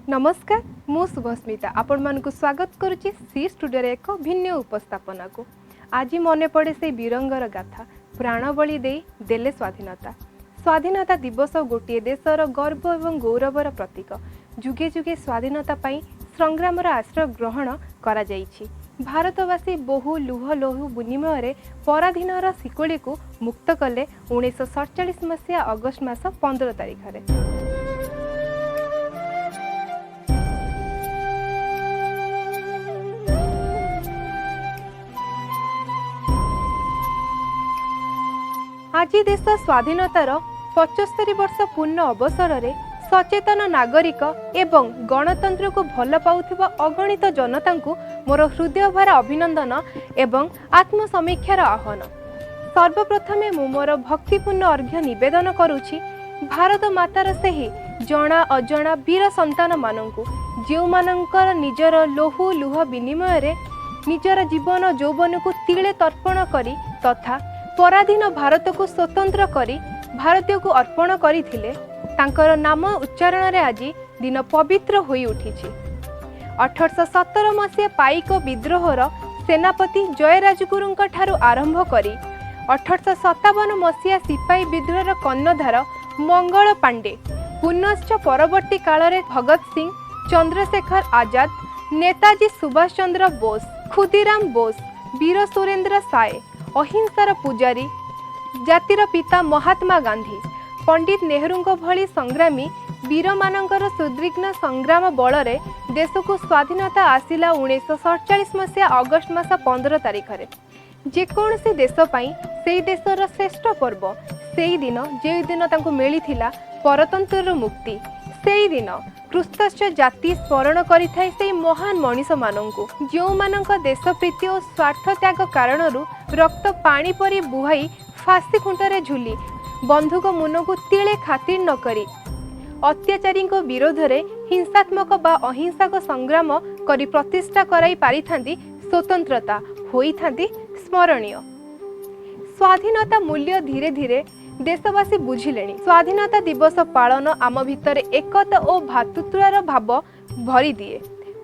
ନମସ୍କାର, ମୁଁ ଶୁଭସ୍ମିତା ଆପଣମାନଙ୍କୁ ସ୍ୱାଗତ କରୁଛି ସି ଷ୍ଟୁଡ଼ିଓରେ ଏକ ଭିନ୍ନ ଉପସ୍ଥାପନାକୁ। ଆଜି ମନେ ପଡ଼େ ସେଇ ବୀରଙ୍କର ଗାଥା, ପ୍ରାଣବଳି ଦେଇ ଦେଲେ ସ୍ୱାଧୀନତା। ସ୍ୱାଧୀନତା ଦିବସ ଗୋଟିଏ ଦେଶର ଗର୍ବ ଏବଂ ଗୌରବର ପ୍ରତୀକ। ଯୁଗେ ଯୁଗେ ସ୍ୱାଧୀନତା ପାଇଁ ସଂଗ୍ରାମର ଆଶ୍ରୟ ଗ୍ରହଣ କରାଯାଇଛି। ଭାରତବାସୀ ବହୁ ଲୁହ ଲହୁ ବିନିମୟରେ ପରାଧୀନର ଶିକୁଳିକୁ ମୁକ୍ତ କଲେ 1947 ମସିହା ଅଗଷ୍ଟ ମାସ 15 ତାରିଖରେ। ଆଜି ଦେଶ ସ୍ୱାଧୀନତାର 75 ବର୍ଷ ପୂର୍ଣ୍ଣ ଅବସରରେ ସଚେତନ ନାଗରିକ ଏବଂ ଗଣତନ୍ତ୍ରକୁ ଭଲ ପାଉଥିବା ଅଗଣିତ ଜନତାଙ୍କୁ ମୋର ହୃଦୟଭରା ଅଭିନନ୍ଦନ ଏବଂ ଆତ୍ମସମୀକ୍ଷାର ଆହ୍ୱାନ। ସର୍ବପ୍ରଥମେ ମୁଁ ମୋର ଭକ୍ତିପୂର୍ଣ୍ଣ ଅର୍ଘ୍ୟ ନିବେଦନ କରୁଛି ଭାରତ ମାତାର ସେହି ଜଣା ଅଜଣା ବୀର ସନ୍ତାନମାନଙ୍କୁ, ଯେଉଁମାନଙ୍କର ନିଜର ଲହୁ ଲୁହ ବିନିମୟରେ ନିଜର ଜୀବନ ଯୌବନକୁ ତିଳେ ତର୍ପଣ କରି ତଥା ପରାଧୀନ ଭାରତକୁ ସ୍ୱତନ୍ତ୍ର କରି ଭାରତୀୟକୁ ଅର୍ପଣ କରିଥିଲେ। ତାଙ୍କର ନାମ ଉଚ୍ଚାରଣରେ ଆଜି ଦିନ ପବିତ୍ର ହୋଇ ଉଠିଛି। 1817 ମସିହା ପାଇକ ବିଦ୍ରୋହର ସେନାପତି ଜୟରାଜଗୁରୁଙ୍କ ଠାରୁ ଆରମ୍ଭ କରି 1857 ମସିହା ସିପାହୀ ବିଦ୍ରୋହର କର୍ଣ୍ଣଧାର ମଙ୍ଗଳ ପାଣ୍ଡେ, ପୁନଶ୍ଚ ପରବର୍ତ୍ତୀ କାଳରେ ଭଗତ ସିଂ, ଚନ୍ଦ୍ରଶେଖର ଆଜାଦ, ନେତାଜୀ ସୁଭାଷ ଚନ୍ଦ୍ର ବୋଷ, ଖୁଦିରାମ ବୋଷ, ବୀର ସୁରେନ୍ଦ୍ର ସାଏ, ଅହିଂସାର ପୂଜାରୀ ଜାତିର ପିତା ମହାତ୍ମା ଗାନ୍ଧୀ, ପଣ୍ଡିତ ନେହେରୁଙ୍କ ଭଳି ସଂଗ୍ରାମୀ ବୀରମାନଙ୍କର ସୁଦୀର୍ଘ ସଂଗ୍ରାମ ବଳରେ ଦେଶକୁ ସ୍ୱାଧୀନତା ଆସିଲା 1947 ମସିହା ଅଗଷ୍ଟ ମାସ 15 ତାରିଖରେ। ଯେକୌଣସି ଦେଶ ପାଇଁ ସେଇ ଦେଶର ଶ୍ରେଷ୍ଠ ପର୍ବ ସେଇଦିନ, ଯେଉଁଦିନ ତାଙ୍କୁ ମିଳିଥିଲା ପରତନ୍ତ୍ରରୁ ମୁକ୍ତି। ସେଇଦିନ କୃତସ୍ଥ ଜାତି ସ୍ମରଣ କରିଥାଏ ସେଇ ମହାନ ମଣିଷମାନଙ୍କୁ, ଯେଉଁମାନଙ୍କ ଦେଶପ୍ରୀତି ଓ ସ୍ୱାର୍ଥ ତ୍ୟାଗ କାରଣରୁ ରକ୍ତ ପାଣି ପରି ବୁହାଇ ଫାଶୀ ଖୁଣ୍ଟରେ ଝୁଲି ବନ୍ଧୁକ ମୁନକୁ ତିଳେ ଖାତିର ନ କରି ଅତ୍ୟାଚାରୀଙ୍କ ବିରୋଧରେ ହିଂସାତ୍ମକ ବା ଅହିଂସକ ସଂଗ୍ରାମ କରି ପ୍ରତିଷ୍ଠା କରାଇ ପାରିଥାନ୍ତି ସ୍ୱତନ୍ତ୍ରତା, ହୋଇଥାନ୍ତି ସ୍ମରଣୀୟ। ସ୍ୱାଧୀନତା ମୂଲ୍ୟ ଧୀରେ ଧୀରେ ଦେଶବାସୀ ବୁଝିଲେଣି। ସ୍ୱାଧୀନତା ଦିବସ ପାଳନ ଆମ ଭିତରେ ଏକତା ଓ ଭ୍ରାତୃତ୍ୱର ଭାବ ଭରିଦିଏ।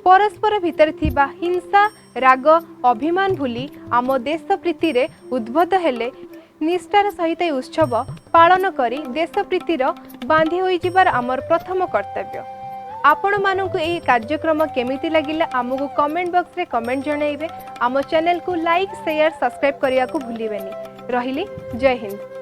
ପରସ୍ପର ଭିତରେ ଥିବା ହିଂସା, ରାଗ, ଅଭିମାନ ଭୁଲି ଆମ ଦେଶ ପ୍ରୀତିରେ ଉଦ୍ବୁଦ୍ଧ ହେଲେ ନିଷ୍ଠାର ସହିତ ଏହି ଉତ୍ସବ ପାଳନ କରି ଦେଶପ୍ରୀତିର ବାନ୍ଧି ହୋଇଯିବାର ଆମର ପ୍ରଥମ କର୍ତ୍ତବ୍ୟ। ଆପଣମାନଙ୍କୁ ଏହି କାର୍ଯ୍ୟକ୍ରମ କେମିତି ଲାଗିଲା, ଆମକୁ କମେଣ୍ଟ ବକ୍ସରେ କମେଣ୍ଟ ଜଣାଇବେ। ଆମ ଚ୍ୟାନେଲକୁ ଲାଇକ୍, ସେୟାର, ସବସ୍କ୍ରାଇବ୍ କରିବାକୁ ଭୁଲିବେନି। ରହିଲି, ଜୟ ହିନ୍ଦ।